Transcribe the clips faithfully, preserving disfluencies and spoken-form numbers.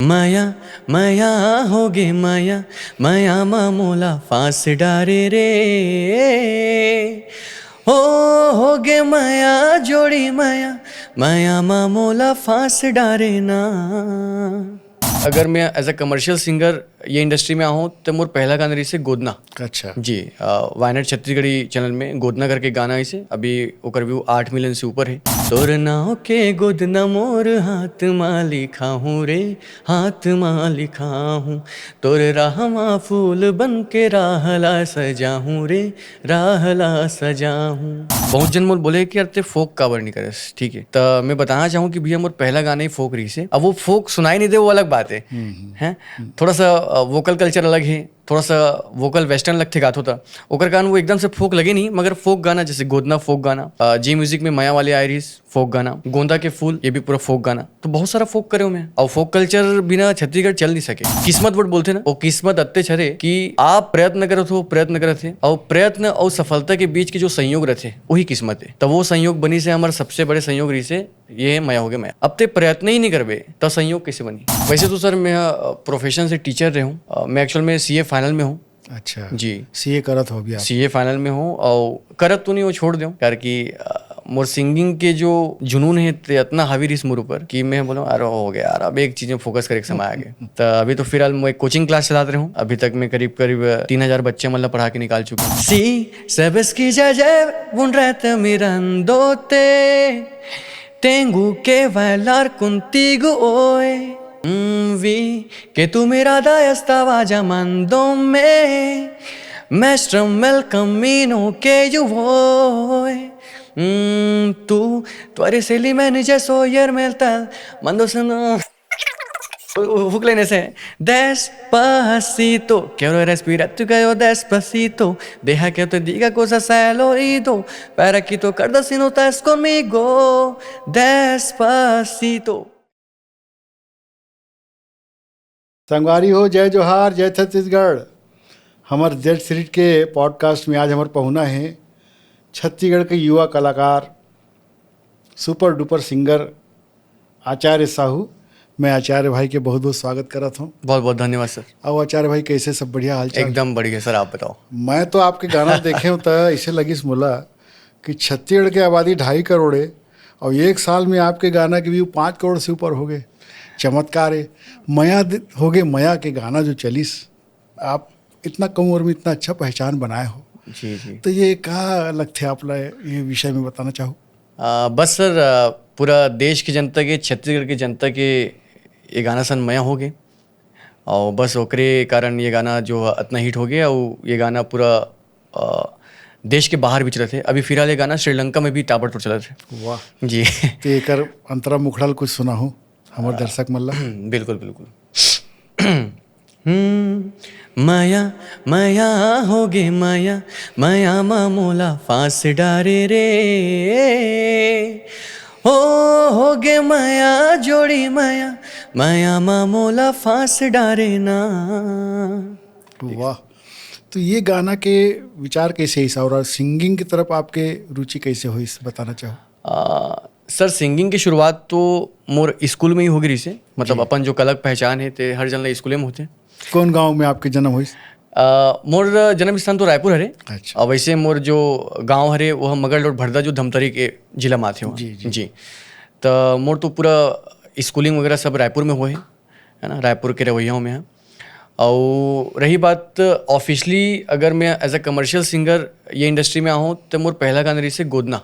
मया मया होगे मया, मया मा मोला फांस डारे रे। हो होगे मया जोड़ी मया, मया मा मोला फांस डारे ना। अगर मैं एज अ कमर्शियल सिंगर ये इंडस्ट्री में आहूँ, तो मोर पहला गाना रहिसे गोदना। अच्छा। जी। वायनाड छत्तीसगढ़ी चैनल में गोदना करके गाना आइसे, अभी ओकर व्यू आठ मिलियन से ऊपर है। तोर नाव के गोदना मोर हाथ मा लिखा हूँ रे, हाथ मा लिखा हूँ। तोर राह मा फूल बन के राह ला सजा हूँ रे, राह ला सजा हूँ। बहुत जन मोर बोले कि यार, ते फोक काबर नहीं करस, ठीक है। तो मैं बताना चाहूँ कि भैया, मोर पहला गाना ही फोक रहिसे। अब वो फोक सुनाई नहीं दे, वो अलग बात है, हैं? थोड़ा सा वोकल कल्चर अलग है, थोड़ा सा वोकल वेस्टर्न लगथे गाथो त, ओकर कारण वो एकदम से फोक लगे नहीं, मगर फोक गाना, जैसे गोदना फोक गाना, जी म्यूजिक में मया वाले आए रहिस फोक गाना, गोंदा के फूल, ये भी पूरा फोक गाना। तो बहुत सारा फोक करे हूँ मैं। और फोक कल्चर बिना छत्तीसगढ़ चल नहीं सके। किस्मत वर्ड बोलते ना, वो किस्मत अत्ते छरे कि आप प्रयत्न करत हो, प्रयत्न करत है, और प्रयत्न और सफलता के बीच के जो संयोग रहते, वही किस्मत है। तो वो संयोग बनिसे हमारे सबसे बड़े संयोग रहिसे ये मया होगे मया। अब ते प्रयत्न ही नहीं करबे, तो संयोग कैसे बनी? वैसे तो सर, मैं प्रोफेशन से टीचर रहे हूँ। अ, मैं एक्चुअल में सीए फाइनल में हूँ। अच्छा। जी। सीए करत हो अभी आप? सीए फाइनल में हूँ, और करत तो नहीं, वो छोड़ देऊँ, क्योंकि अ, मोर सिंगिंग के जो जुनून है, ते इतना हावी रहिस मोर ऊपर कि मैं बोलूँ, "अरे, हो गया यार, अब एक चीज में फोकस करे के समय आ गया।" तो अभी तो फिलहाल मैं एक कोचिंग क्लास चलाते रहूँ। अभी तक मैं करीब करीब तीन हजार बच्चे मतलब पढ़ा के निकाल चुका हूँ। Sí, sabes que ya llevo un rato mirándote. Tengo que bailar contigo hoy. Mm, vi que tu mirada estaba llamándome. Muéstrame el camino que yo voy. Mm, tú, tú eres el imán y yo soy el metal. Mando seno. Huklene se. Despacito. Quiero respirar tu cabello despacito. Deja que te diga cosas al oído. Para que tú acuerdas si no estás conmigo. Despacito. संगवारी हो, जय जोहार, जय छत्तीसगढ़। हमर Z series के podcast में आज हमर पहुना है छत्तीसगढ़ के युवा कलाकार, सुपर डुपर सिंगर आचार्य साहू। मैं आचार्य भाई के बहुत बहुत स्वागत करत हूँ। बहुत बहुत धन्यवाद सर। और आचार्य भाई, कैसे, सब बढ़िया हाल चाल? एकदम बढ़िया सर, आप बताओ। मैं तो आपके गाना देखे हूँ तो ऐसे लगिस मोला कि छत्तीसगढ़ के आबादी ढाई करोड़ है और एक साल में आपके गाना के व्यू पाँच करोड़ से ऊपर हो गए। चमत्कार है। मया दि-, हो गए मया के गाना जो चलिस, आप इतना कम उम्र में इतना अच्छा पहचान बनाए हो, जी जी। तो ये का लगथे आप ला, ये विषय में बताना चाहो? आ, बस सर, आ, पूरा देश की जनता के, छत्तीसगढ़ की जनता के ये गाना सन मया हो गए, और बस ओकरे कारण ये गाना जो इतना हिट हो गया, और ये गाना पूरा आ, देश के बाहर भी चलत है। अभी फिलहाल ये गाना श्रीलंका में भी ताबड़तोड़ चलत है। वाह। जी। तो एकर अंतरा मुखड़ा ल कुछ सुनाहू हमर दर्शक मन ला। बिल्कुल बिल्कुल। हम्म, मया मया हो गे मया, मया मा मोला फांस डारे रे। हो हो गे मया जोड़ी मया, मया मा मोला फांस डारे ना। वाह। तो ये गाना के विचार कैसे आइस और सिंगिंग की तरफ आपके रुचि कैसे होइस, बताना चाहो? आ, सर, सिंगिंग की शुरुआत तो मोर स्कूल में ही होगे रहिसे, मतलब जी। अपन जो कला के पहचान है ते हर जन ला स्कूले में होथे। कौन गांव में आपके जन्म होइस? आ, मोर जन्म स्थान तो रायपुर हरे। अच्छा। और वैसे मोर जो गांव हरे वो मगरलोड भरदा, जो धमतरी के जिला में आथे। जी, जी। जी। तो मोर तो पूरा स्कूलिंग वगैरह सब रायपुर में हुए है, है ना, रायपुर के रवैया में है। और रही बात ऑफिशियली, अगर मैं एज अ कमर्शियल सिंगर ये इंडस्ट्री में आहूँ तो मोर पहला गाना रहिसे गोदना।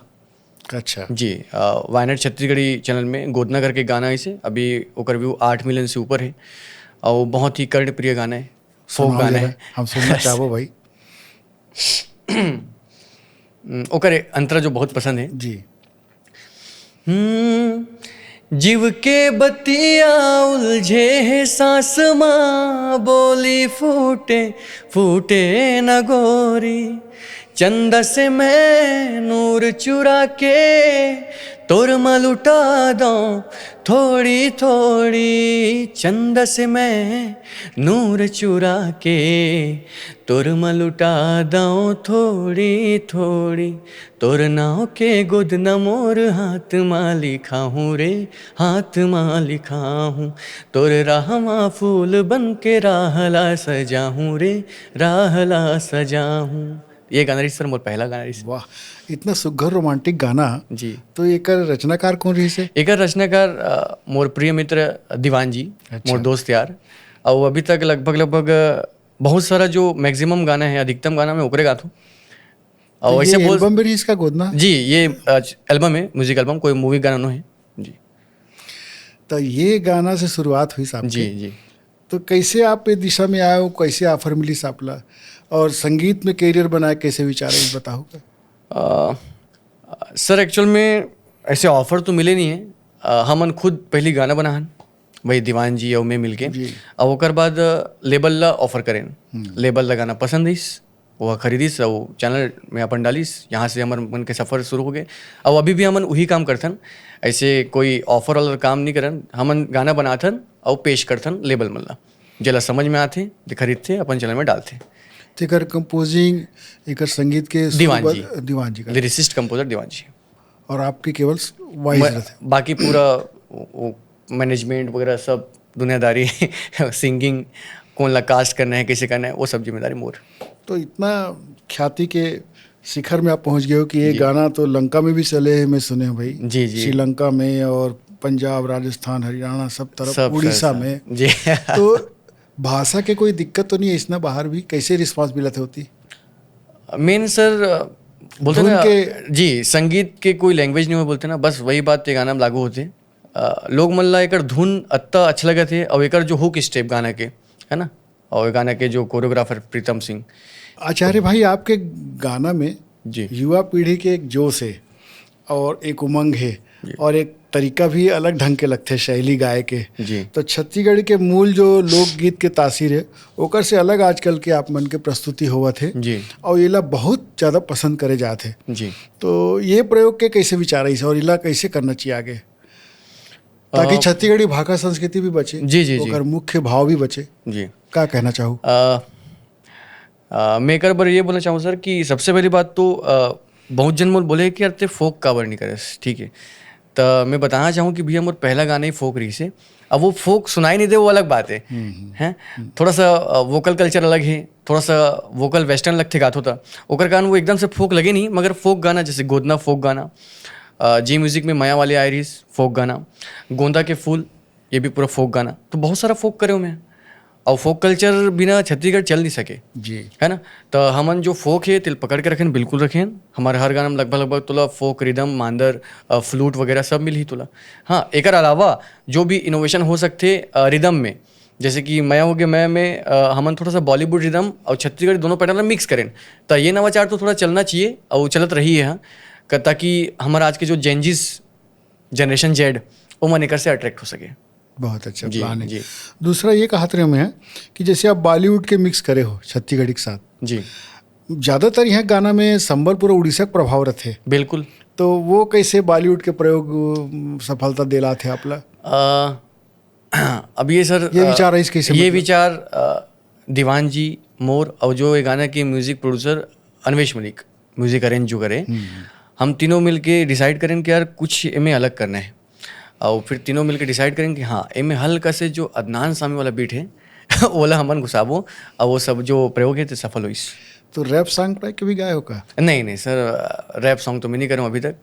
अच्छा। जी। आ, वायनाड छत्तीसगढ़ी चैनल में गोदना करके गाना आइसे, अभी ओकर व्यू आठ मिलियन से ऊपर है और बहुत ही कर्णप्रिय गाना है, फोक सुनाओ गाना जरा, है। हम सुनना चाहबो भाई। हम्म, ओकर अंतरा जो बहुत पसंद है। जी। हम्म, जीव के बतिया उलझे हे सांस मा, बोली फूटे फूटे न गोरी। चंदा से मैं नूर चुरा के तोर म लुटा दो थोड़ी थोड़ी चंद से मैं नूर चुरा के, तोर म लुटा दो थोड़ी थोड़ी। तोर नाव के गोदना मोर हाथ मा लिखा हूँ रे, हाथ मा लिखा हूँ। तोर राह मा फूल बन के राह ला सजा हूँ रे, राह ला सजा हूँ। ये गाना रहिस सर, मोर पहला गाना रहिस। वाह, इतना सुघर रोमांटिक गाना। जी। तो एकर रचनाकार कौन रहिस हे? एकर रचनाकार, अ, मोर प्रिय मित्र दीवान जी, अच्छा। मोर दोस्त यार। और अभी तक लगभग, लगभग, अ, बहुत सारा जो मैक्सिमम गाना है, अधिकतम गाना मैं ओकरे गाथूँ। और तो वैसे ये बोल एल्बम भी रहिस का गोदना? जी, ये, अ, एल्बम है, म्यूजिक एल्बम, कोई मूवी गाना नो है। जी। तो ये गाना से शुरुआत हुई आपके? जी, जी। तो कैसे आप ये दिशा में आए हो, कैसे ऑफर मिलिस आपला, और संगीत में करियर बनाए कैसे विचार है, बताओ का? अ, सर, एक्चुअल में ऐसे ऑफर तो मिले नहीं है। अ, हमन खुद पहली गाना बनाहन, वही दीवान जी और मैं मिलके। जी। और ओकर बाद, अ, लेबल ला ऑफर करेन। हम्म। लेबल ला गाना पसंद आइस, वो खरीदिस और चैनल में अपन डालिस। यहाँ से हमर मन के सफर शुरू हो गए। और अभी भी हमन वही काम करथन, ऐसे कोई ऑफर वाला काम नहीं करन। हमन गाना बनाथन और पेश करथन लेबल मन ला, जेला समझ में आथे, जे खरीदथे, अपन चैनल में डालथे। तेकर कंपोजिंग, एकर संगीत के दीवान सुरबद्ध जी। दीवान जी का। लिरिसिस्ट कंपोजर दीवान जी। और आपके केवल वॉइस मैं, रहते? बाकी पूरा वो, वो मैनेजमेंट वगैरह सब दुनियादारी, सिंगिंग, कौन ला कास्ट करना है, कैसे करना है, वो सब जिम्मेदारी मोर। तो इतना ख्याति के शिखर में आप पहुंच गए हो कि ये जी। गाना तो लंका में भी चले हैं, मैं सुने हूँ भाई। जी, जी। श्रीलंका में और पंजाब, राजस्थान, हरियाणा, सब तरफ, सब, उड़ीसा सब, में। जी। तो भाषा के कोई दिक्कत तो नहीं है इसना बाहर भी? कैसे रिस्पॉन्स मिलत होती? मेन सर, बोलते धुन ना, के जी, संगीत के कोई लैंग्वेज नहीं हो बोलते ना, बस वही बात ये गाना में लागू होते। अ, लोग मन ला एकर धुन अत्ता अच्छा लगत हे और एकर जो हुक स्टेप गाना के, है ना, और गाना के जो कोरियोग्राफर प्रीतम सिंह। आचार्य भाई, आपके गाना में जी। युवा पीढ़ी के एक जोश है और एक उमंग है जी। और एक तरीका भी अलग ढंग के लगथे शैली गाए के। जी। तो छत्तीसगढ़ के मूल जो लोकगीत के तासीर है, ओकर से अलग आजकल के आप मन के प्रस्तुति होवत है जी। और एला बहुत ज्यादा पसंद करे जात है। जी। तो ये प्रयोग के कैसे विचार है इसे और इला कैसे करना चाहिए आगे, ताकि अ, छत्तीसगढ़ी भाखा संस्कृति भी बचे, जी, जी, जी। ओकर मुख्य भाव भी बचे? जी। का कहना चाहू? अ, अ, मैं एकर बर ये बोलना चाहूँ सर कि सबसे पहली बात तो, अ, बहुत जन मोर बोले कि यार ते फोक काबर नहीं करस, ठीक है। त मैं बताना चाहूँ कि भैया मोर पहला गाना ही फोक रहिस हे। अब वो फोक सुनाई नहीं दे, वो अलग बात है, हम्म, हम्म। हैं? हम्म। थोड़ा सा, अ, वोकल कल्चर अलग है, थोड़ा सा वोकल वेस्टर्न लगथे गाथो त, ओकर कारण वो एकदम से फोक लगे नहीं, मगर फोक गाना जैसे गोदना फोक गाना, अ, जी म्यूजिक में मया वाले आए रहिस फोक गाना, गोंदा के फूल, ये भी पूरा फोक गाना, तो बहुत सारा फोक करे हूँ मैं। और फोक कल्चर बिना छत्तीसगढ़ चल नहीं सके, जी। है ना? तो हमन जो फोक है, तेल पकड़ के रखेन, बिल्कुल रखेन। हमारे हर गाना में लगभग, लगभग तोला फोक रिदम, मांदर, अ, फ्लूट वगैरह सब मिलही तोला। हाँ, एकर अलावा जो भी इनोवेशन हो सकथे, अ, रिदम में, जैसे कि मया हो गया, मया में, अ, हमन थोड़ा सा बॉलीवुड रिदम और छत्तीसगढ़ी दोनों पैटर्न ला मिक्स करेन, तो ये नवाचार तो थोड़ा चलना चाहिए और चलत रही है, हाँ। क-, ताकि हमारा आज के जो जेनजीज, जनरेशन जेड, वो मन एकर से अट्रैक्ट हो सके। बहुत अच्छा जी, प्लान है। जी। दूसरा ये कहत रहे मैं कि जैसे आप बॉलीवुड के मिक्स करे हो छत्तीसगढ़ी के साथ, जी। ज्यादातर यहाँ गाना में संबलपुर और उड़ीसा के प्रभाव रहथे। बिल्कुल। तो वो कैसे बॉलीवुड के प्रयोग, अम, सफलता दिलाथे आपला? अ, अब ये सर, ये अ, विचार रहिस कैसे, ये मतलब? विचार, अ, दीवान जी, मोर और जो ये गाना के music producer Anvesh Malik, music arrange जो करे, हम्म। हम तीनों मिलके डिसाइड करेन कि यार कुछ एमे अलग करना है। और फिर तीनों मिलके डिसाइड करेन कि हाँ, एमे हल्का से जो अदनान सामी वाला बीट है, ओला हमन घुसाबो, और वो सब जो प्रयोग है, तो सफल होइस। तो रैप सॉन्ग टाइप के भी गाए हो का? नहीं, नहीं सर, रैप सॉन्ग तो मैं नहीं करूँ अभी तक।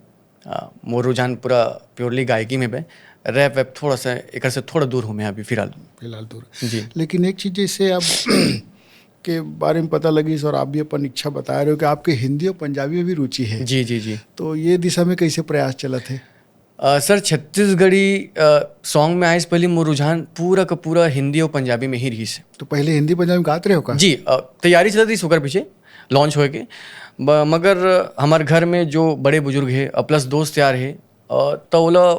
आ, मोर रुझान पूरा प्योरली गायकी में बे। रैप वैप थोड़ा सा, एकर से थोड़ा दूर हूँ मैं अभी फिलहाल। फिलहाल दूर। जी। लेकिन एक चीज, जैसे आप के बारे में पता लगी और आप भी अपन इच्छा बता रहे हो कि आपके हिंदी और पंजाबी में भी रुचि है। जी, जी, जी। तो ये दिशा में कैसे प्रयास चलत है? अ, सर, छत्तीसगढ़ी, अ, सॉन्ग में आए से पहले मोर रुझान पूरा का पूरा हिंदी और पंजाबी में ही रहिस। तो पहले हिंदी पंजाबी गात रहे हो का? जी, अ, तैयारी चलत रहिस ओकर पीछे, लॉन्च होए के। ब-, मगर हमार घर में जो बड़े बुजुर्ग है, अ, प्लस दोस्त यार है, अ, तो ओला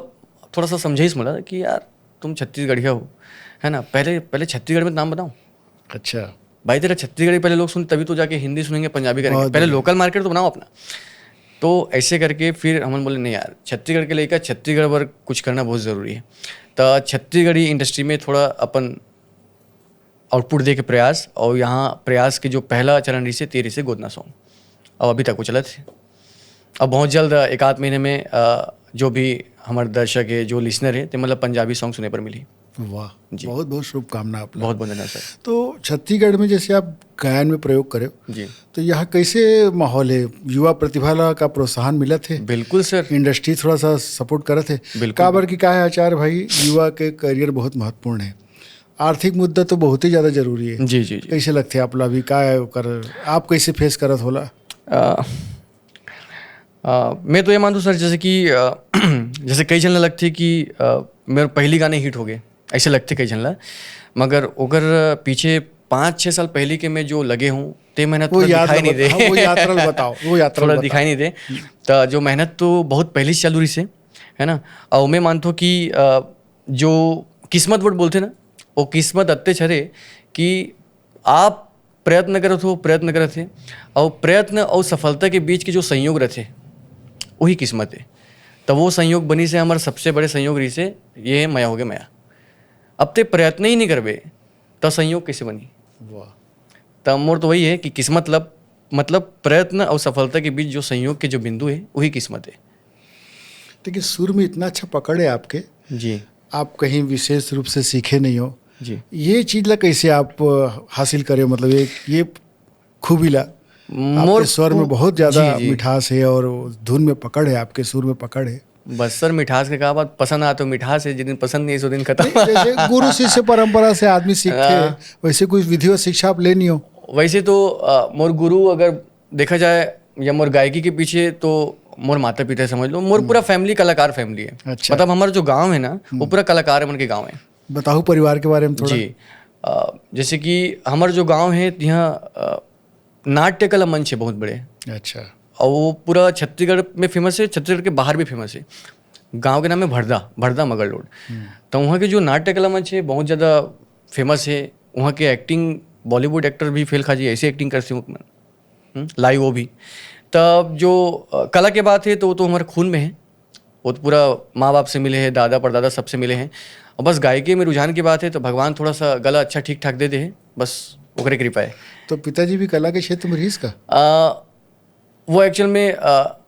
थोड़ा सा समझाइस मोला कि यार, तुम छत्तीसगढ़िया हो, है ना? पहले, पहले छत्तीसगढ़ में नाम बनाओ। अच्छा। भाई, तेरा छत्तीसगढ़ी पहले लोग सुन, तभी तो जाके हिंदी सुनेंगे, पंजाबी करेंगे। बहुत पहले बढ़िया। लोकल मार्केट तो बनाओ अपना। तो ऐसे करके फिर हमन बोले, "नहीं यार, छत्तीसगढ़ के लइका छत्तीसगढ़ बर कुछ करना बहुत ज़रूरी है।" त छत्तीसगढ़ी इंडस्ट्री में थोड़ा अपन आउटपुट दे के प्रयास, और यहाँ प्रयास के जो पहला चरण रहिसे, ते रहिसे गोदना सॉन्ग। अब अभी तक वो चलत हे। अब बहुत जल्द, एक आध महीने में, अ, जो भी हमर दर्शक हे, जो लिसनर हे, ते मतलब पंजाबी सॉन्ग सुने बर मिलही। वाह, जी। बहुत बहुत शुभकामना आप ला। बहुत बहुत धन्यवाद सर। तो छत्तीसगढ़ में जैसे आप गायन में प्रयोग करे हो, जी। तो यहाँ कैसे माहौल है? युवा प्रतिभा ला का प्रोत्साहन मिलत है? बिल्कुल सर। इंडस्ट्री थोड़ा सा सपोर्ट करत है? बिल्कुल। काबर कि का है आचार्य भाई, युवा के करियर बहुत महत्वपूर्ण है। आर्थिक मुद्दा तो बहुत ही ज्यादा जरूरी है। जी, जी, जी। कैसे लगथे आप ला भी, का है ओकर, आप कैसे फेस करत होला? अ, अ, मैं तो ये मानता हूँ सर, जैसे कि, अ, जैसे कई झन ला लगथे कि, अ, मेरे पहली गाने हिट हो गए, ऐसे लगथे कई झन ला, मगर ओकर पीछे पाँच छः साल पहले के मैं जो लगे हूँ, ते मेहनत वो थोड़ा याद दिखाई ला नहीं बता-, दे। हाँ, वो यात्रा ला बताओ, वो यात्रा ला थोड़ा बताओ। दिखाई नहीं दे। त जो मेहनत तो बहुत पहले से चालू रहिसे, है ना? और मैं मानता हूँ कि, अ, जो किस्मत वर्ड बोलथे ना, वो किस्मत अत्ते छरे कि आप प्रयत्न करत हो, प्रयत्न करत हे, और प्रयत्न और सफलता के बीच के जो संयोग रहिथे, वही किस्मत है। त वो संयोग बनिसे, हमर सबसे बड़े संयोग रहिसे, ये है मया होगे मया। अब ते प्रयत्न ही नहीं करबे, त संयोग कैसे बनी? वाह। त मोर तो वही है कि किस्मत लब-, मतलब प्रयत्न और सफलता के बीच जो संयोग के जो बिंदु है, वही किस्मत है। देखिए, सुर में इतना अच्छा पकड़ है आपके, जी। आप कहीं विशेष रूप से सीखे नहीं हो। जी। ये चीज ला कैसे आप, अ, हासिल करे हो? मतलब, ये, ये खूबी ला, मोर आपके स्वर में खू-, बहुत ज्यादा जी, जी। मिठास है और धुन में पकड़ है, आपके सुर में पकड़ है। बस सर, मिठास के का बात, पसंद आए तो मिठास है, जिस दिन पसंद नहीं, सो दिन खत्म। नहीं, जैसे गुरु शिष्य परंपरा से आदमी सीखते हैं, हाँ। वैसे कुछ विधि और शिक्षा आप लेनी हो? वैसे तो, अ, मोर गुरु अगर देखा जाए या मोर गायकी के पीछे, तो मोर माता पिता समझ लो, मोर हम्म। पूरा फैमिली कलाकार फैमिली है। अच्छा। मतलब हमारा जो गांव है ना, वो हम्म। पूरा कलाकार मन के गांव है। बताओ परिवार के बारे में थोड़ा। जी। अ, जैसे कि हमारा जो गांव है, यहाँ, अ, नाट्य कला मंच है बहुत बड़े। अच्छा। और वो पूरा छत्तीसगढ़ में फेमस है, छत्तीसगढ़ के बाहर भी फेमस है। गांव के नाम है भरदा, भरदा मगर रोड। हम्म। तो वहाँ के जो नाट्य कला मंच है, बहुत ज़्यादा फेमस है। वहाँ के एक्टिंग, बॉलीवुड एक्टर भी फेल खा जी, ऐसी एक्टिंग करते हैं, हम्म, लाइव वो भी। तब जो, अ, कला के बात है, तो वो तो हमारे खून में है। वो तो पूरा माँ बाप से मिले हैं, दादा परदादा सबसे मिले हैं। और बस गायकी में रुझान की बात है, तो भगवान थोड़ा सा गला अच्छा ठीक ठाक दे दे है, बस ओकरे कृपा है। तो पिताजी भी कला के क्षेत्र में रहिस का? अ, वो एक्चुअल में, अ,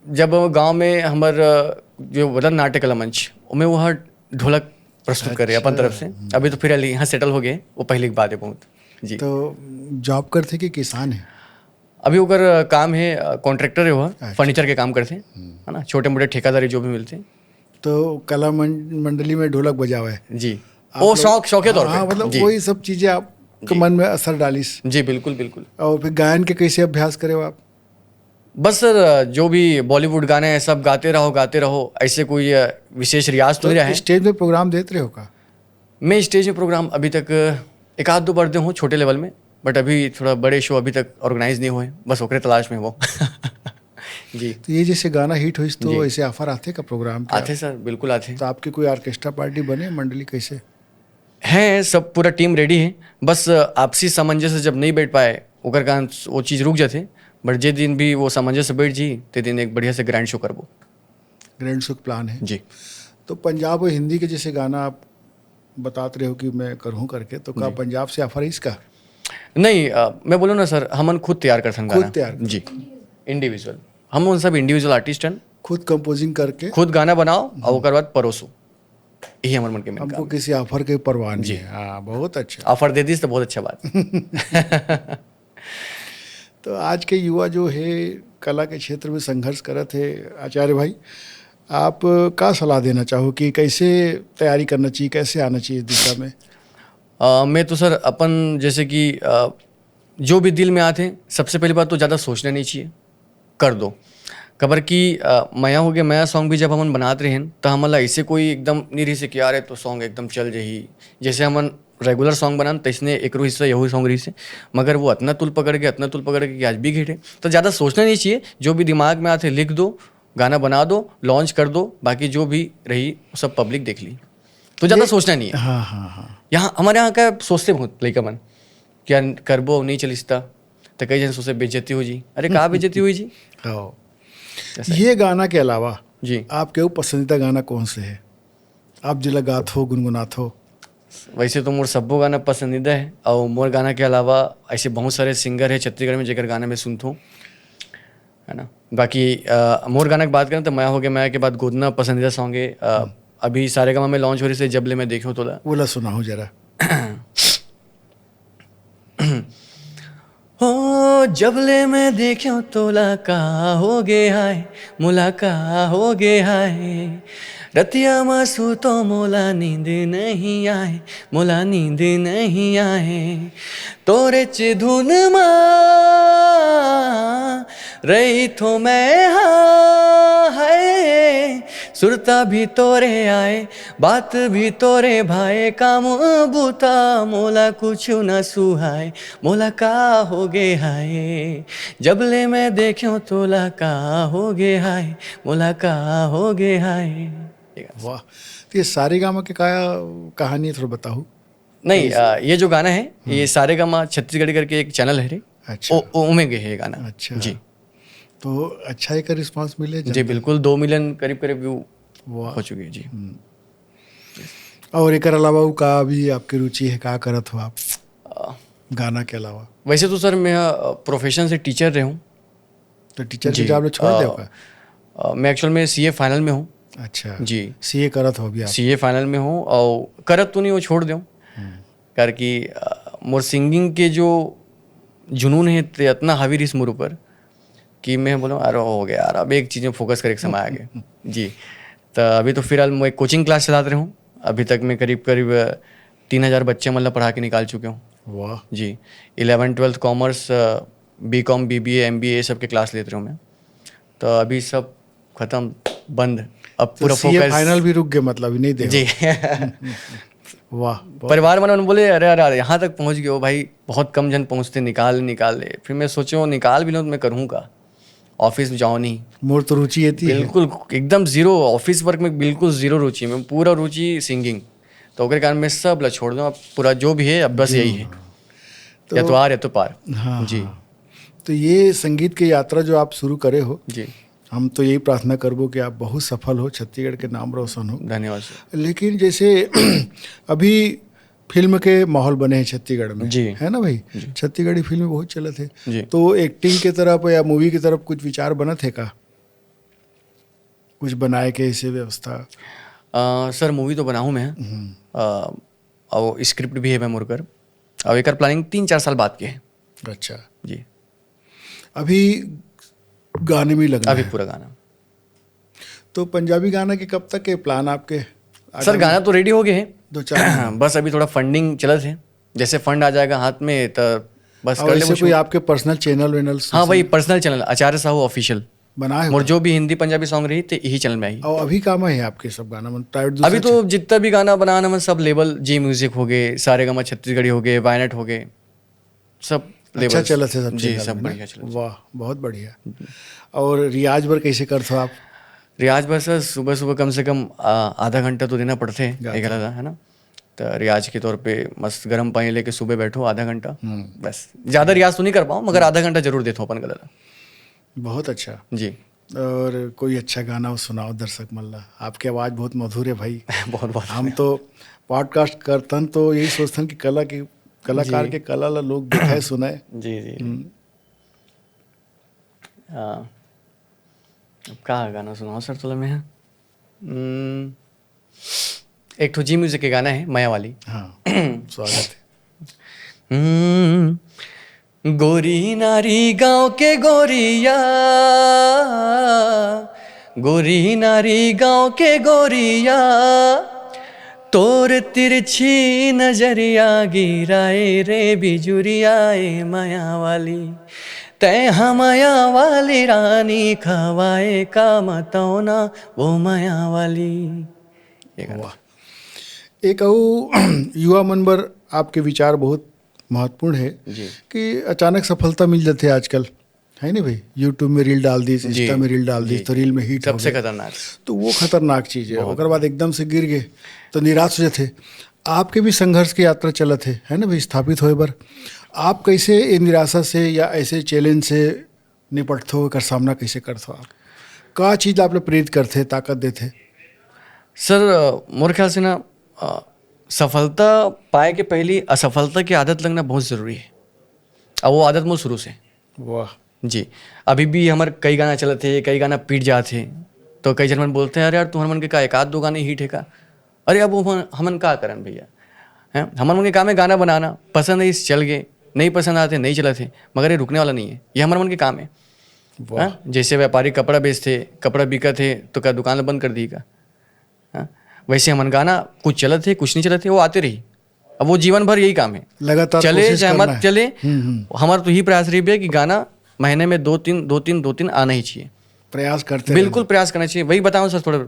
जब गांव में हमर, अ, जो बदन नाट्य कला मंच, ओमे वहाँ ढोलक प्रस्तुत करे अपन अच्छा। तरफ से। हम्म। अभी तो फिर अली यहाँ सेटल हो गए, वो पहले की बात है बहुत। जी। तो जॉब करथे कि किसान है? अभी ओकर, अ, काम है, अ, कॉन्ट्रैक्टर है वह, अच्छा। फर्नीचर के काम करथे, हम्म। है ना, छोटे मोटे ठेकेदारी जो भी मिलथे। तो कला मन-, मंडली में ढोलक बजावे। जी। आप वो लोग शौक, शौक के तौर हाँ, पे। हाँ, मतलब जी। वही सब चीजें आपके जी। मन में असर डालिस। जी, बिल्कुल, बिल्कुल। और फिर गायन के कैसे अभ्यास करे हो आप? बस सर, जो भी बॉलीवुड गाने हैं, सब गाते रहो, गाते रहो, ऐसे कोई, अ, विशेष रियाज तो तो नहीं रहा है। स्टेज पे प्रोग्राम देते रहे हो का? मैं स्टेज में प्रोग्राम अभी तक एक आध दो बार दे हूँ छोटे लेवल में, but अभी थोड़ा बड़े शो अभी तक ऑर्गेनाइज नहीं हुए, बस ओकरे तलाश में वो। जी। तो ये जैसे गाना हिट होइस तो जी। ऐसे ऑफर आथे का प्रोग्राम के? आथे सर, बिल्कुल आथे। तो आपकी कोई ऑर्केस्ट्रा पार्टी बने, मंडली कैसे? हैं, सब पूरा टीम रेडी है, बस आपसी सामंजस्य जब नहीं बैठ पाए, ओकर कारण वो चीज़ रुक जाथे। But जे दिन भी वो सामंजस्य बैठ जी, ते दिन एक बढ़िया से ग्रैंड शो करबो। ग्रैंड शो का प्लान है। जी। तो पंजाब और हिंदी के जैसे गाना आप बतात रहे हो कि मैं करूँ करके, तो का जी। पंजाब से ऑफर है इसका? नहीं, अ, मैं बोलूँ ना सर, हमन खुद तैयार करथन खुद गाना। तैयार करथन। जी, इंडिविजुअल। हम उन सब इंडिविजुअल आर्टिस्ट हन। खुद कंपोजिंग करके? खुद गाना बनाओ और हम्म। ओकर बाद परोसो। यही हमर मन के मेन हमको काम है। किसी ऑफर के परवाह नहीं जी। है। हाँ, बहुत अच्छा। ऑफर दे दीस तो बहुत अच्छा बात। तो आज के युवा जो है कला के क्षेत्र में संघर्ष करत है, आचार्य भाई, आप का सलाह देना चाहो कि कैसे तैयारी करना चाहिए, कैसे आना चाहिए इस दिशा में? अ, मैं तो सर अपन जैसे कि, अ, जो भी दिल में आते हैं, सबसे पहली बात तो ज़्यादा सोचना नहीं चाहिए, कर दो। काबर कि, अ, मया होगे मया सॉन्ग भी जब हमन बनात रहेन, त हमन ला ऐसे कोई एकदम नहीं रहिसे कि यार, ये तो सॉन्ग एकदम चल जाही। जैसे हमन रेगुलर सॉन्ग बनान, तइसने एकरो हिस्सा यहू सॉन्ग रहिसे। मगर वो अतना तुल पकड़ के, अतना तुल पकड़ के कि आज बिगड़ गे। तो ज़्यादा सोचना नहीं चाहिए, जो भी दिमाग में आते लिख दो, गाना बना दो, लॉन्च कर दो, बाकी जो भी रही, वो सब पब्लिक देख ली। तो ज़्यादा ये सोचना नहीं है। हाँ, हाँ, हाँ। यहाँ, हमारे यहाँ का सोचते बहुत लइका मन कि यार, करबो, नहीं चलिस त, तो कई जन सोचे बेइज्जती हो जी। अरे, का बेइज्जती हुई जी? हाँ। ऐसा है। ये गाना के अलावा जी। आपके वो पसंदीदा गाना कौन से है, आप जेला गात हो, गुनगुनात हो? वैसे तो मोर सब्बो गाना पसंदीदा है, और मोर गाना के अलावा ऐसे बहुत सारे सिंगर है छत्तीसगढ़ में जेकर गाना मैं सुनथों, है ना। बाकी अ, मोर गाना की बात करें तो मया हो गया मया के बाद गोदना पसंदीदा सॉन्ग है। अ, अभी सारेगामा में लॉन्च हो रही है जब ले मैं देखे हों तोला। वो ला सुनाओ जरा। हो जब ले मैं देखे हों तोला, का हो गे हाय, मोला का हो गे हाय। रतिया मा सूतों मोला नींद नहीं आए, मोला नींद नहीं आए। तोरे च धुन मा रहिथों मैं हा, हाय। सुरता भी तोरे आए, बात भी तोरे भाए, काम बूता मोला कुछु न सुहाए, मोला का हो गे हाय। जब ले मैं देखे हों तोला, का हो गे हाय, मोला का हो गे हाय। ये गाना। वाह, तो ये सारेगामा के का कहानी है, थोड़ा बताओ। नहीं, अ, ये जो गाना है, ये सारेगामा छत्तीसगढ़ी करके एक चैनल है रे। अच्छा। ओ, ओ, ओमे गे है ये गाना। अच्छा। जी। तो अच्छा एक रिस्पांस मिले जी, जनता। बिल्कुल, दो मिलियन करीब करीब व्यू वाह। हो चुकी है जी। हम्म। और एकर अलावा वो का भी आपकी रुचि है, का करत हो आप अ, गाना के अलावा? वैसे तो सर मैं प्रोफेशन से टीचर रहे हूँ। तो टीचर की जी। जॉब ला छोड़ अ, देव का? अ, मैं एक्चुअल में सीए फाइनल में हूँ। अच्छा। जी। सीए करत हो अभी आप? सीए फाइनल में हूँ और करत तो नहीं, वो छोड़ देव। हम्म। करके अ, मोर सिंगिंग के जो जुनून है, ते इतना हावी रहिस मोर ऊपर कि मैं बोलूँ, "अरे हो गया यार, अब एक चीज़ में फोकस करे के समय आ गया।" जी। तो अभी तो फिलहाल मैं कोचिंग क्लास चलात रहे हूँ। अभी तक मैं करीब करीब तीन हज़ार बच्चे मतलब पढ़ा के निकाल चुके हूँ। वाह। जी। Eleven twelfth commerce, B Com, BBA, MBA, ये सब के क्लास लेत रहे हूँ मैं। तो अभी सब खत्म, बंद। अब तो पूरा सीए फोकस फाइनल भी रुक गए, मतलब, नहीं दे जी। वाह, बहुत परिवार मन बोले, "अरे यार, यहाँ तक पहुँच गए हो भाई, बहुत कम जन पहुँचते, निकाल, निकाल ले।" फिर मैं सोचो, निकाल भी लो तो मैं करूँ का? ऑफिस में जाओ नहीं। मोर तो रुचि ये थी। बिल्कुल, एकदम जीरो, ऑफिस वर्क में बिल्कुल जीरो रुचि। मैं पूरा रुचि सिंगिंग। तो ओकरे कारण मैं सब ला छोड़ दूँ, अब पूरा जो भी है, अब बस यही है। तो या तो आर, या तो पार। हाँ, जी। हाँ। तो ये संगीत की यात्रा जो आप शुरू करे हो, जी। हम तो यही प्रार्थना करबो कि आप बहुत सफल हो, छत्तीसगढ़ के नाम रोशन हो। धन्यवाद सर। लेकिन जैसे अभी फिल्म के माहौल बने हैं छत्तीसगढ़ में, जी। है ना भाई? जी। छत्तीसगढ़ी फिल्म बहुत चलत है। जी। तो एक्टिंग के तरफ या मूवी की तरफ कुछ विचार बनत है का? कुछ बनाए के ऐसे व्यवस्था? अ, सर, मूवी तो बनाहूँ मैं। हम्म। अ, और स्क्रिप्ट भी है मैं मोर कर। और एकर प्लानिंग तीन चार साल बाद के है। अच्छा। जी। अभी गाने में लगना अभी है। पूरा गाना। तो पंजाबी गाना के कब तक के प्लान आपके? सर, आगामी गाना तो रेडी हो गए हैं। दो चार महीने। बस अभी थोड़ा फंडिंग चलत है, जैसे फंड आ जाएगा हाथ में तो बस और कर ले ऐसे कुछ। कोई आपके पर्सनल चैनल वैनल हाँ, वही पर्सनल चैनल आचार्य साहू ऑफिशियल। बनाए हो मोर का? जो भी हिंदी पंजाबी सॉन्ग रही थे यही चैनल में आई। और अभी काम है आपके सब गाना मन प्राइवेट अभी दूसरे तो जितना भी गाना बनाना मन सब लेबल जी म्यूजिक हो गए, सारेगामा छत्तीसगढ़ी हो गए, वायनाट हो गए, सब अच्छा लेबल्स। चलत है सब जी, चैनल सब में ना? बढ़िया चलत है। वाह, बहुत बढ़िया। और रियाज बर कैसे करथो आप? रियाज बर सर सुबह सुबह कम से कम, आ, आधा घंटा तो देना पड़थे गाते एक आधा, है ना? तो रियाज के तौर पे मस्त गर्म पानी लेके सुबह बैठो आधा घंटा, हम्म। बस। ज़्यादा रियाज तो नहीं कर पाऊँ मगर आधा घंटा जरूर देता हूँ अपन गला ला। बहुत अच्छा। जी। और कोई अच्छा गाना हो सुनाओ दर्शक मन ला। आपकी आवाज़ बहुत मधुर है भाई। बहुत बहुत हम तो पॉडकास्ट करतन तो यही सोचतन कि कला की, कलाकार जी। के कला ला लोग देखे सुने। जी, जी। हम्म। आ, अब का गाना सुनाओ सर तोला मैं? हम्म, एक ठो जी म्यूजिक के गाना है, मया वाली। हाँ, स्वागत है। हम्म, गोरी नारी गांव के गोरिया, गोरी नारी गांव के गोरिया, तोर तिरछी नजरिया गिराए रे बिजुरिया ए मया वाली, तै हा मया वाली रानी खवाए का मतौना वो मया वाली। ये गाना। वाह। एक अउ युवा मन बर आपके विचार बहुत महत्वपूर्ण है जी। कि अचानक सफलता मिल जाते आजकल, है ना भाई? YouTube में रील डाल दी, जी। Insta में रील डाल दी, जी। तो रील में हिट हो सबसे गया। खतरनाक। तो वो खतरनाक चीज़ है। बहुत। ओकर बाद एकदम से गिर गए तो निराश हो जाते। आपके भी संघर्ष की यात्रा चलत है, है ना भाई? स्थापित होए बर आप कैसे ये निराशा से या ऐसे चैलेंज से निपटथो, एकर सामना कैसे करथो आप? का चीज आप ला प्रेरित करथे, ताकत देथे? सर, अ, मोर ख्याल से ना, अ, सफलता पाए के पहली असफलता की आदत लगना बहुत जरूरी है। अब वो आदत मोर शुरू से। वाह। जी। अभी भी हमर कई गाना चलत हे, कई गाना पिट जात हे, तो कई झन मन बोलथे, "अरे यार, तुहर मन के का एक आध दो गाने हिट हे का?" अरे, अब वो हमन, हमन का करन भैया, हैं? हमर मन के काम हे गाना बनाना, पसंद हे इस चल गे, नहीं पसंद आत हे, नहीं चलत हे, मगर ये रुकने वाला नहीं है, ये हमर मन के काम है। वाह। हैं? जैसे व्यापारी कपड़ा बेचथे, कपड़ा बिकत हे, तो का दुकान ला बंद कर दिही का? हैं? वैसे हमन गाना कुछ चलत हे, कुछ नहीं चलत हे, वो आते रही। अब वो जीवन भर यही काम है, लगातार चले कोशिश चाहे करना मत है। चले, हम्म, हम्म। हमारा तो यही प्रयास रही भैया कि गाना महीने में दो तीन, दो तीन, दो तीन आना ही चाहिए। प्रयास करते बिल्कुल रहना। प्रयास करना चाहिए। वही बताऊं सर, थोड़ा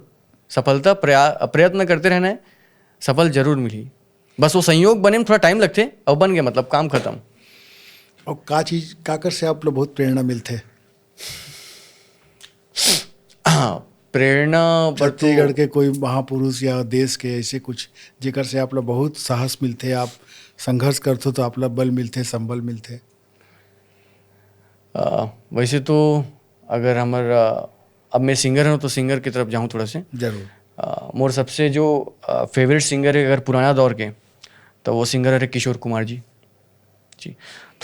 सफलता प्रया-, प्रयत्न करते रहना है, सफल जरूर मिली। बस वो संयोग बने में थोड़ा टाइम लगथे, और बन गया, मतलब, काम खत्म। और का चीज, काकर से आप लोग बहुत प्रेरणा मिलथे? हाँ, प्रेरणा बर तो छत्तीसगढ़ के कोई महापुरुष या देश के ऐसे कुछ, जेकर से आप लोग बहुत साहस मिलथे, आप संघर्ष करथो तो आप लोग बल मिलथे, संबल मिलथे? अ, वैसे तो अगर हमर, अ, अब मैं सिंगर हूँ तो सिंगर की तरफ जाऊँ थोड़ा से। जरूर। अ, मोर सबसे जो, अ, फेवरेट सिंगर है अगर पुराना दौर के, तो वो सिंगर है किशोर कुमार जी। जी।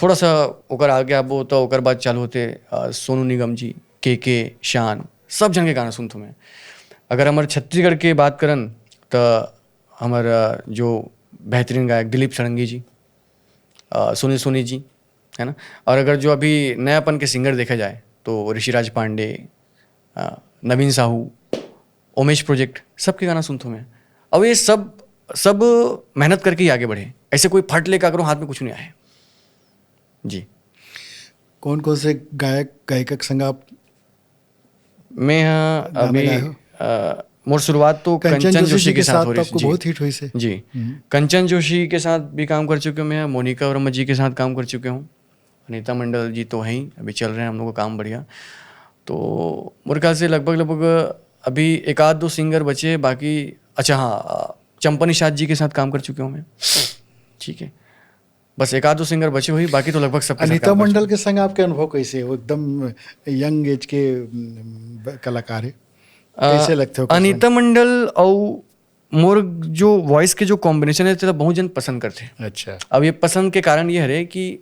थोड़ा सा ओकर आगे आबो तो ओकर बाद चालू होते, अ, सोनू निगम जी, के के, शान, सब जन के गाना सुनथो मैं। अगर हमर छत्तीसगढ़ के बात करन, त हमर, अ, जो बेहतरीन गायक दिलीप षडंगी जी, अ, सुनील सोनी जी, है ना? और अगर जो अभी नयापन के सिंगर देखा जाए, तो ऋषिराज पांडे, अ, नवीन साहू, ओमेश प्रोजेक्ट, सबके गाना सुनथो मैं। अब ये सब, सब मेहनत करके ही आगे बढ़े। ऐसे कोई फट ले काकरो हाथ में कुछ नहीं आए। जी। कौन कौन से गायक, गायिका के संग आप मैं, हाँ, गाना अभी, गाए हो? अ, मोर शुरुआत तो कंचन कंचन जोशी जोशी के के साथ साथ हो रही तो थी। आपको जी। बहुत हिट हुई से। जी। हम्म। कंचन जोशी के साथ भी काम कर चुके हूँ मैं, मोनिका वर्मा जी के साथ काम कर चुके हूँ। अनीता मंडल जी तो हैं ही, अभी चल रहे हैं हम लोग का काम बढ़िया। तो मोर ख्याल से लगभग, लगभग अभी एक आध दो सिंगर बचे, बाकी, अच्छा, हाँ, अ, चंपा निषाद जी के साथ काम कर चुके हूँ मैं। ठीक है, बस एक आध दो सिंगर बचे हुई, बाकी तो लगभग सबके साथ अनीता काम कर मंडल चुके के संग आपके अनुभव कैसे? वो एकदम यंग एज के, उम, ब-, कलाकार है। अ, कैसे लगथे ओकर संग? अनीता मंडल और मोर जो वॉइस के जो कॉम्बिनेशन है, तेला बहुत जन पसंद करथे। अच्छा। अब ये पसंद के कारण ये हरे कि,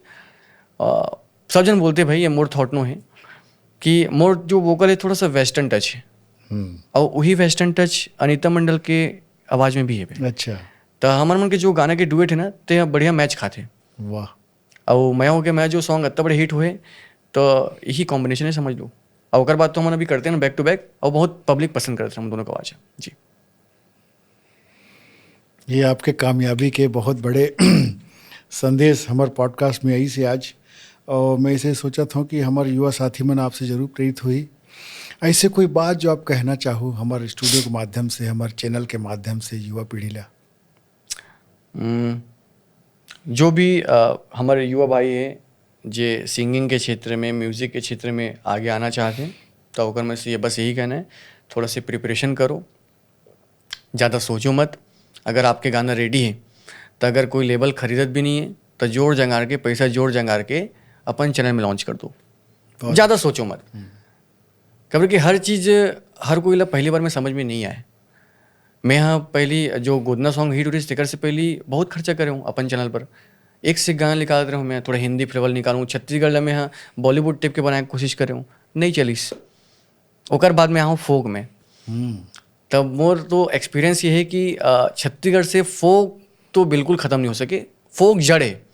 अ, सब जन बोलथे, भाई, ये मोर थॉट नो है कि मोर जो वोकल है, थोड़ा सा वेस्टर्न टच है। हम्म। और वही वेस्टर्न टच अनीता मंडल के आवाज में भी है बे। अच्छा। तो हमर मन के जो गाना के डुएट है ना, ते ह बढ़िया मैच खाथे। वाह। और मैं हो के मैं जो सॉन्ग इतना बड़े हिट हुए, तो यही कॉम्बिनेशन है, समझ लो। और ओकर बाद तो हमन अभी करते हैं बैक टू बैक, और बहुत पब्लिक पसंद करते हैं हम दोनों का आवाज। जी। ये आपके कामयाबी के बहुत बड़े संदेश हमर पॉडकास्ट में आई से आज। और मैं इसे सोचत हूँ कि हमर युवा साथी मन आपसे जरूर प्रेरित हुई। ऐसे कोई बात जो आप कहना चाहो हमर स्टूडियो के माध्यम से, हमर चैनल के माध्यम से युवा पीढ़ी ला? हम्म, जो भी, अ, हमर युवा भाई है, जे सिंगिंग के क्षेत्र में, म्यूजिक के क्षेत्र में आगे आना चाहते हैं, तो ओकर में से ये बस यही कहना है, थोड़ा से प्रिपरेशन करो, ज़्यादा सोचो मत। अगर आपके गाना रेडी है, तो अगर कोई लेबल खरीदत भी नहीं है, तो जोड़ जंगार के, पैसा जोड़ जंगार के अपन चैनल में लॉन्च कर दो। बहुत ज़्यादा सोचो मत। हम्म। काबर कि हर चीज़, हर कोई ला पहली बार में समझ में नहीं आए। मैं हाँ पहली जो गोदना सॉन्ग हिट हो रही, तेकर से पहली बहुत खर्चा करे हूँ अपन चैनल पर। एक से गाना निकालत रहूँ मैं, थोड़ा हिंदी फ्लेवर निकालूँ, छत्तीसगढ़ ला मैं हाँ बॉलीवुड टाइप के बनाए के कोशिश करे हूँ, नहीं चलिस। ओकर बाद में आऊँ फोक में। हम्म। तब मोर तो एक्सपीरियंस ये है कि, अ, छत्तीसगढ़ से फोक तो बिल्कुल ख़त्म नहीं हो सके। फोक जड़ है।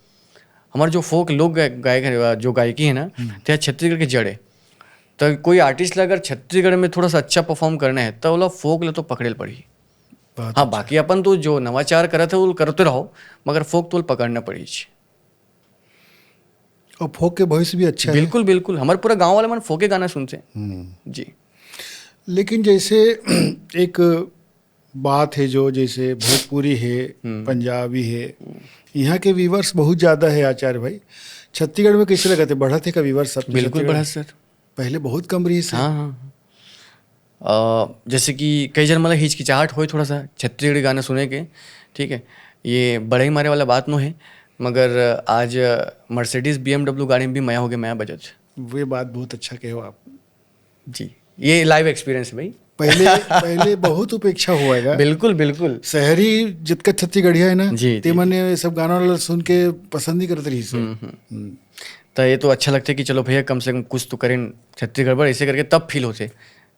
हमारे जो फोक लोक गाय-, गायक है, जो गायकी है ना, हम्म। तो यह छत्तीसगढ़ के जड़ है। तो कोई आर्टिस्ट ला अगर छत्तीसगढ़ में थोड़ा सा अच्छा परफॉर्म करना है, तो ओला फोक ला तो पकड़े ल पड़ही। बहुत हाँ, अच्छा। बाकी अपन तो जो नवाचार करत है, वो करते रहो, मगर फोक तो पकड़ना पड़ही। और फोक के भविष्य भी अच्छा है। बिल्कुल, बिल्कुल। हमारे पूरा गांव वाले मन फोके गाना सुनते हैं। हम्म। जी। लेकिन जैसे एक बात है जो जैसे भोजपुरी है, हम्म। पंजाबी है, हम्म। यहाँ के व्यूअर्स बहुत ज़्यादा है आचार्य भाई। छत्तीसगढ़ में कैसे लगत है, बढ़त है का व्यूअर्स आपके बिल्कुल छत्तीसगढ़ में? बढ़त सर। पहले बहुत कम रही सर। हाँ, हाँ, हाँ। अ, जैसे कि कई जन मतलब हिचकिचाहट होए थोड़ा सा छत्तीसगढ़ी गाना सुने के, ठीक है, ये बड़े ही मारे वाला बात नो है, मगर आज Mercedes B M W गाड़ी में भी मया हो गया, मया बजत। वे बात बहुत अच्छा कहे हो आप। जी। ये लाइव एक्सपीरियंस है भाई। पहले पहले बहुत उपेक्षा होएगा। बिल्कुल, बिल्कुल। शहरी जितका छत्तीसगढ़िया है ना, जी, जी, ते मन ये सब गाना वाला सुन के पसंद नहीं करत रही से। हम्म, हम्म। तो ये तो अच्छा लगता है कि चलो भैया, कम से कम कुछ तो करें छत्तीसगढ़ पर, ऐसे करके तब फील होते।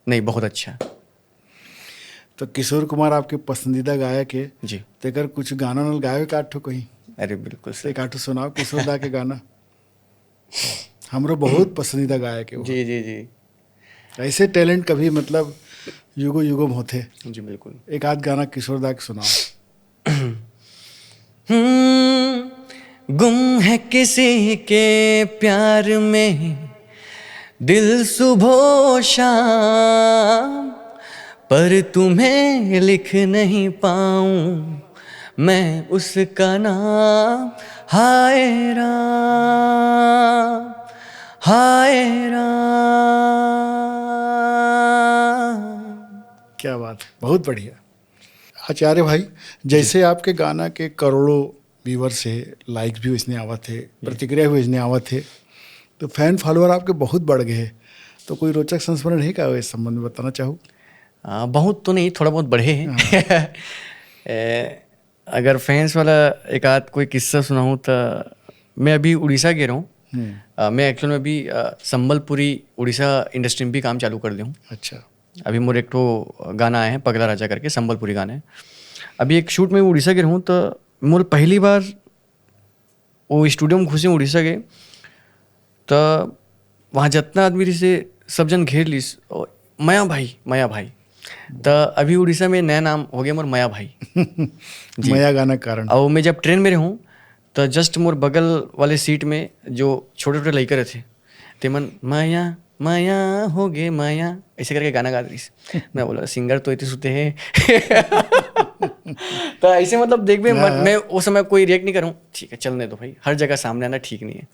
नहीं, बहुत अच्छा। तो किशोर कुमार आपके पसंदीदा गायक है, जी। तेकर कुछ गाना नल गावे का आठो कहीं? अरे बिल्कुल तो सर। एक आठो सुनाओ किशोर दा के गाना। हमरो बहुत पसंदीदा गायक है वो। जी, जी, जी। ऐसे टैलेंट कभी, मतलब, युगो युगो में होते। जी, बिल्कुल। एक आध गाना किशोर दा के सुनाओ। हम्म, गुम है किसी के प्यार में दिल सुबह शाम, पर तुम्हें लिख नहीं पाऊं मैं उसका नाम। हाय राम, हाय राम। क्या बात है, बहुत बढ़िया। आचार्य भाई, जैसे आपके गाना के करोड़ों व्यूअर्स है, लाइक्स भी वैसने आवत है, प्रतिक्रिया भी वैसने आवत है, तो फैन फॉलोअर आपके बहुत बढ़ गए हैं। तो कोई रोचक संस्मरण है क्या इस संबंध में बताना चाहो? आ, बहुत तो नहीं, थोड़ा बहुत बढ़े हैं। ए, अगर फैंस वाला एक आध कोई किस्सा सुनाऊँ तो, मैं अभी उड़ीसा गे रहूँ। हम्म। आ, मैं एक्चुअल में अभी आ, संबलपुरी उड़ीसा इंडस्ट्री में भी काम चालू कर दे हूँ। अच्छा। अभी मोर एक ठो गाना आया है, पगला राजा करके, संबलपुरी गाना है। अभी एक शूट में उड़ीसा गे रहूँ तो मोर पहली बार वो स्टूडियो में घुसे, उड़ीसा के, तो वहाँ जितना आदमी रहिसे, सब जन घेर लिस, "ओ, मया भाई, मया भाई।" तो अभी उड़ीसा में नया नाम हो गया मोर, मया भाई। जी। मया गाना के कारण। और मैं जब ट्रेन में रहूँ, तो जस्ट मोर बगल वाले सीट में जो छोटे छोटे लड़के रहते, ते मन, "मया, मया हो गे मया", ऐसे करके गाना गा रहिस। मैं बोला, "सिंगर तो इतने सुते हैं।" तो ऐसे, मतलब, देख बे, हाँ। मैं, मैं उस समय कोई रिएक्ट नहीं करूँ, ठीक है, चलने दो भाई, हर जगह सामने आना ठीक नहीं है।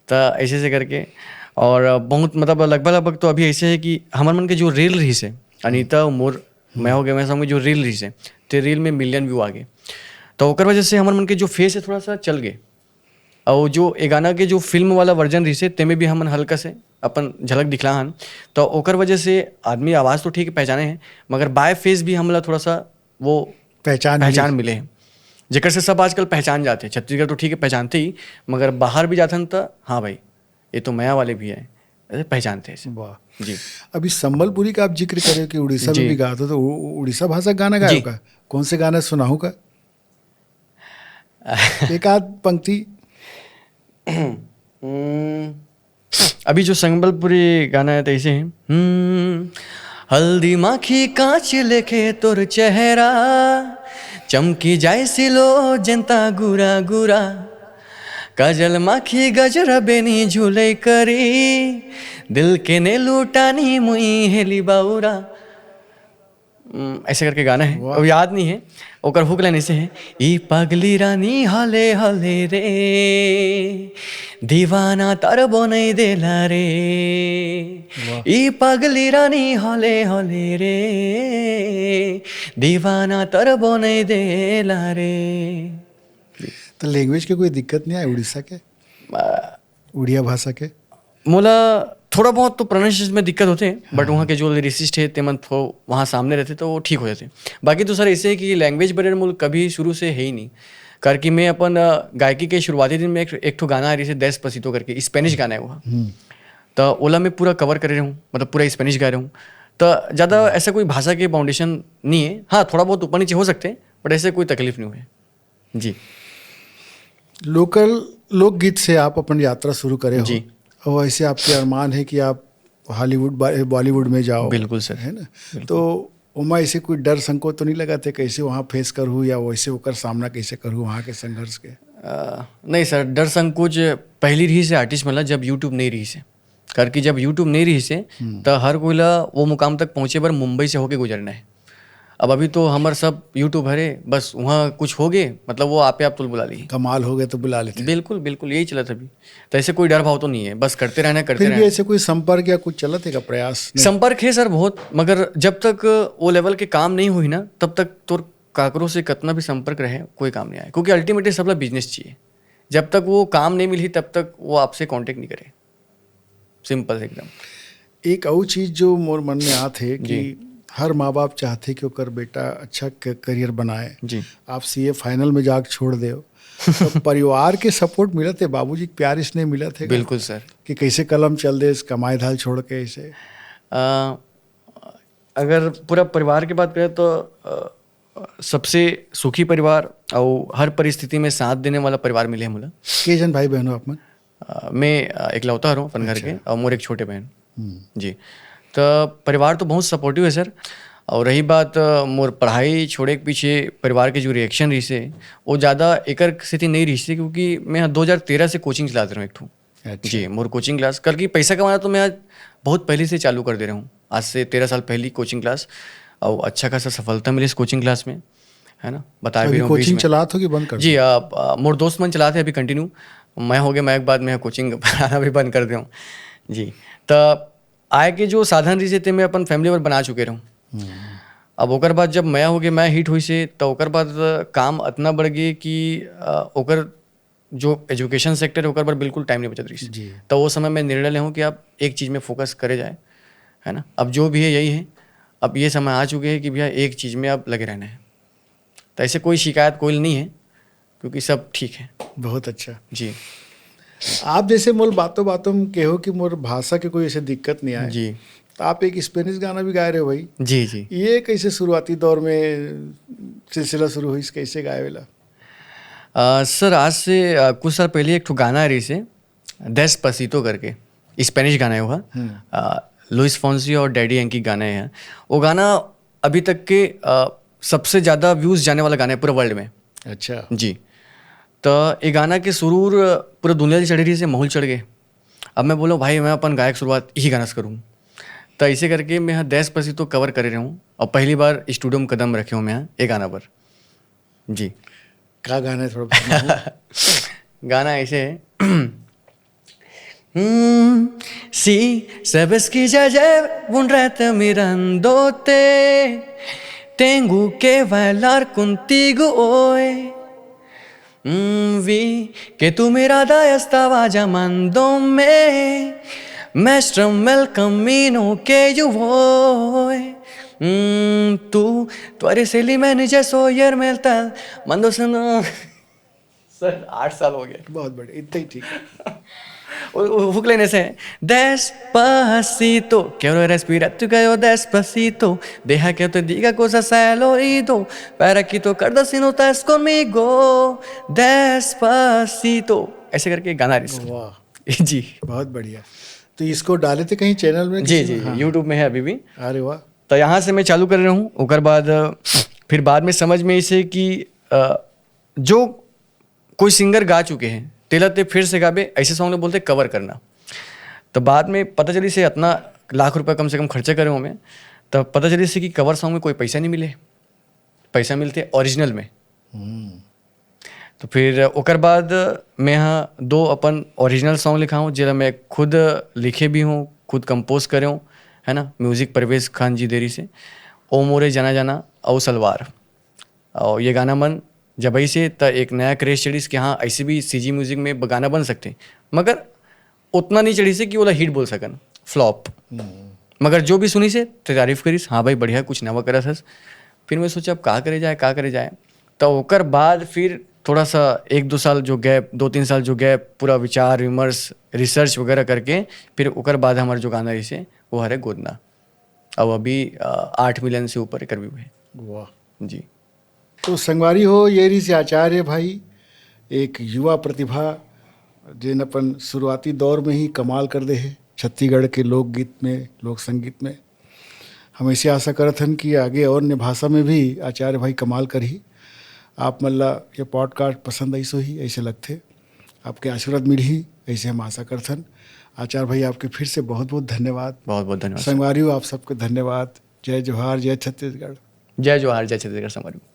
तो ऐसे ऐसे करके, और बहुत, मतलब, लगभग लगभग तो अभी ऐसे है कि हमर मन के जो रील रहिसे, अनिता और मोर, मैं हो गया, मैं समझ, जो रील रहिसे, ते रील में मिलियन व्यू आ गए। तो ओकर वजह से हमर मन के जो फेस है, थोड़ा सा चल गए। और जो ए गाना के जो फिल्म वाला वर्जन रहिसे, तेमे भी हमन हल्का से अपन झलक दिखला हन। तो ओकर वजह से आदमी आवाज़ तो ठीक है पहचाने हैं, मगर बाय फेस भी हमला थोड़ा सा वो पहचान पहचान मिली। मिले हैं, जेकर से सब आजकल पहचान जाते हैं। छत्तीसगढ़ तो ठीक है, पहचानते ही, मगर बाहर भी जाते हैं तो, "हाँ भाई, ये तो मया वाले भी हैं", ऐसे पहचानते हैं इसे। वाह। जी। अभी संबलपुरी का आप जिक्र करे हो कि उड़ीसा में जी। भी गाते हो, तो उ-, उ-, उड़ीसा भाषा गाना गाए जी। हो का? कौन से गाना सुनाओ का? एक आध पंक्ति। हम्म, अभी जो संबलपुरी गाना है तो ऐसे है, हम्म, "हल्दी माखी कांच लेखे तोर चेहरा, चमकी जाए सिलो जनता गुरा गुरा, काजल माखी गजरा बेनी झूले करी, दिल के ने लुटानी मुई हेली बाउरा।" हम्म, ऐसे करके गाना है, वाह। अब याद नहीं है। ओकर हुक लाइन ऐसे है, "ई पगली रानी हले हले रे, दीवाना तर बनई देला रे। वाह। ई पगली रानी हले हले रे, दीवाना तर बनई देला रे।" तो लैंग्वेज के कोई दिक्कत नहीं आए उड़ीसा के, आ, उड़िया भाषा के? मोला थोड़ा बहुत तो प्रोनाउंसिएशन में दिक्कत होते हैं, बट वहाँ के जो लिरिसिस्ट है, तेमन थो वहाँ सामने रहते तो वो ठीक हो जाते। बाकी तो सर, ऐसे है कि लैंग्वेज बैरियर मोल कभी शुरू से है ही नहीं, करके मैं अपन, अ, गायकी के शुरुआती दिन में एक, एक ठो गाना आ रही है, डेस्पासितो करके, स्पेनिश गाना है वो। तो ओला मैं पूरा कवर करे रहूँ, मतलब, पूरा स्पेनिश गा रहूँ। तो ज़्यादा ऐसा कोई भाषा के बाउंडेशन नहीं है। हाँ, थोड़ा बहुत ऊपर नीचे हो सकते हैं, बट ऐसे कोई तकलीफ नहीं हुई। जी। लोकल लोकगीत से आप अपन यात्रा शुरू करे हो, जी। और ऐसे आपके अरमान है कि आप हॉलीवुड, बा-, बॉलीवुड में जाओ, बिल्कुल सर। है ना? तो ओमा ऐसे कोई डर संकोच तो नहीं लगा थे, कैसे वहाँ फेस करूँ या वैसे ओकर सामना कैसे करूँ, वहाँ के संघर्ष के? अ, नहीं सर, डर संकोच पहली रही से आर्टिस्ट मन ला, जब यूट्यूब नहीं रही से, करके जब यूट्यूब नहीं रही से, तो हर कोई ला वो मुकाम तक पहुँचे बर मुंबई से होके गुजरना है। अब अभी तो हमर सब यूट्यूब हरे, बस वहाँ कुछ हो गए, मतलब, वो आपे आप तुल बुला ली। कमाल हो गए तो बुला लेते। बिल्कुल, बिल्कुल, यही चला था अभी। तो ऐसे कोई डर भाव तो नहीं है, बस करते रहना, करते फिर भी रहना। ऐसे कोई संपर्क या कुछ चलत है का प्रयास? नहीं। संपर्क है सर बहुत, मगर जब तक वो लेवल के काम नहीं हुई ना, तब तक तोर काकरो से कितना भी संपर्क रहे, कोई काम नहीं आए, क्योंकि अल्टीमेटली सबला बिजनेस चाहिए। जब तक वो काम नहीं मिली, तब तक वो आपसे कॉन्टेक्ट नहीं करे। सिंपल एकदम। एक अउ चीज जो मोर मन में आत हे कि जी। हर माँ बाप चाहथे कि ओकर बेटा अच्छा क-, करियर बनाए। जी। आप सीए फाइनल में जाके छोड़ देव, तो परिवार के सपोर्ट मिलत हे, बाबूजी के प्यार इसने मिलत हे का? बिल्कुल सर। कि कैसे कलम चल दे इस कमाई धाल छोड़ के इसे? अ, अगर पूरा परिवार की बात करें तो, अ, सबसे सुखी परिवार और हर परिस्थिति में साथ देने वाला परिवार मिले हे मोला। के जन भाई बहन हो आप मन? अ, मैं, अ, इकलौता हरौं अपन घर अच्छा। के, और मोर एक छोटे बहन। हम्म। जी। तो परिवार तो बहुत सपोर्टिव है सर। और रही बात, अ, मोर पढ़ाई छोड़े के पीछे परिवार के जो रिएक्शन रहिसे, वो ज़्यादा एकर सेती नहीं रहिसे, क्योंकि मैं दो हज़ार तेरह से कोचिंग चलात रहे हूँ एक ठो। अच्छा। जी, मोर कोचिंग क्लास, कल की पैसा कमाना तो मैं आज बहुत पहले से चालू कर दे रहा हूँ। आज से तेरह साल पहले कोचिंग क्लास, और अच्छा खासा सफलता मिली इस कोचिंग क्लास में, है ना? बताए भी अभी रहा हूँ बीच कोचिंग में। चलात हो कि बंद कर जी, दिया? आप, आ, मोर दोस्त मन चलाते हैं अभी कंटिन्यू। मैं हो गया, मैं एक बाद में कोचिंग पढ़ाना भी बंद कर दे हूँ। जी, तो आय के जो साधन रहिसे ते मैं अपन फैमिली बर बना चुके रहूँ। हम्म। अब ओकर बाद जब मैं हो गया, मैं हिट हुई से, तो ओकर बाद काम इतना बढ़ गए कि, आ, ओकर जो एजुकेशन सेक्टर है, ओकर बर बिल्कुल टाइम नहीं बचत रहिस। जी। तो वो समय मैं निर्णय ले हूँ कि अब एक चीज़ में फोकस करे जाए, है ना? अब जो भी है, यही है। अब ये समय आ चुके हैं कि भैया, एक चीज़ में अब लगे रहना है। तो ऐसे कोई शिकायत कोई नहीं है, क्योंकि सब ठीक है। बहुत अच्छा। जी। आप जैसे मोर बातों बातों में कहो कि मोर भाषा के कोई ऐसे दिक्कत नहीं आए। जी। तो आप एक स्पेनिश गाना भी गाए रहे हो भाई। जी, जी। ये कैसे शुरुआती दौर में सिलसिला शुरू हुई, कैसे गाए वाला? अ, सर, आज से, अ, कुछ साल पहले एक ठो गाना रहिसे, डेस्पासितो करके, स्पेनिश गाना है वो। हम्म। अ, लुइस फोंसी और डैडी यांकी गाना है। वो गाना अभी तक के, अ, सबसे ज़्यादा व्यूज़ जाने वाला गाना है पूरे वर्ल्ड में। अच्छा। जी। तो ये गाना के सुरूर पूरा दुनिया ले चढ़ रहिसे, महूँ ल चढ़ गए। अब मैं बोला, "भाई, मैं अपन गायक शुरुआत यही गाना से करूँ।" तो ऐसे करके मैं यहाँ डेस्पासितो कवर करे रहे हूँ और पहली बार स्टूडियो में कदम रखे हूँ मैं यहाँ ये गाना पर। जी। का गाना है, थोड़ा बताओ। गाना ऐसे है। Mm, sí, sabes que ya llevo un rato mirándote. Tengo que bailar contigo hoy. Mm, vi que tu mirada estaba llamándome. Muéstrame el camino que yo voy. Mm, tú, tú eres el imán y yo soy el metal. Mando sendo. Sir, आठ साल हो गए। बहुत बढ़िया, इतना ही ठीक है। वो, वो हुक लाइन ऐसे है, Despacito, quiero respirar tu cabello despacito, deja que te diga cosas al oído, para que tú acuerdas si no estás conmigo, despacito। ऐसे करके गाना रहिस। वाह। जी। बहुत बढ़िया। तो इसको डाले थे कहीं चैनल में, जी, किसी जी, में? हाँ। YouTube में है अभी भी। अरे वाह। तो यहाँ से मैं चालू कर रहा हूँ। ओकर बाद, अ, फिर बाद में समझ में इसे कि, अ, जो कोई सिंगर गा चुके हैं, तेला ते फिर से गाबे, ऐसे सॉन्ग ला बोलते कवर करना। तो बाद में पता चलिस इतना लाख रुपया कम से कम खर्चा करे हूँ मैं, तो पता चलिस कि कवर सॉन्ग में कोई पैसा नहीं मिले, पैसा मिलते ओरिजिनल में। हम्म। तो फिर ओकर बाद मैं यहाँ दो अपन ओरिजिनल सॉन्ग लिखा हूँ, जेला मैं खुद लिखे भी हूँ, खुद कंपोज करे हूँ, है ना। म्यूजिक परवेज खान जी देरी से, ओ मोरे जाना जाना, ओ सलवार। और ये गाना मन जब ऐसे त एक नया क्रेज चढ़िस कि हाँ, ऐसे भी सीजी म्यूजिक में ब-, गाना बन सकते हैं, मगर उतना नहीं चढ़िस कि ओला हिट बोल सकन, फ्लॉप। हम्म। मगर जो भी सुनिस ते तारीफ करिस, "हाँ भाई, बढ़िया, कुछ नवा करत हस।" फिर मैं सोचा, "अब का करे जाए, का करे जाए?" तो ओकर बाद फिर थोड़ा सा एक दो साल जो गैप, दो तीन साल जो गैप, पूरा विचार विमर्श, रिसर्च वगैरह करके फिर ओकर बाद हमारा जो गाना रहिसे, वो हरे गोदना। अब अभी, अ, आठ मिलियन से ऊपर एकर व्यू है। वाह। जी। तो संगवारी हो, ये रहिसे आचार्य भाई, एक युवा प्रतिभा, जेन अपन शुरुआती दौर में ही कमाल कर दे हे छत्तीसगढ़ के लोकगीत में, लोक संगीत में। हम ऐसे आशा करत हन कि आगे और अन्य भाषा में भी आचार्य भाई कमाल करही। आप मन ला ये पॉडकास्ट पसंद आइस होही, ऐसे लगथे, आपके आशीर्वाद मिलही, ऐसे हम आशा करथन। आचार्य भाई, आपके फिर से बहुत बहुत धन्यवाद। बहुत बहुत धन्यवाद सर। संगवारी हो, आप सबके धन्यवाद। जय जोहार, जय छत्तीसगढ़। जय जोहार, जय छत्तीसगढ़ संगवारी हो।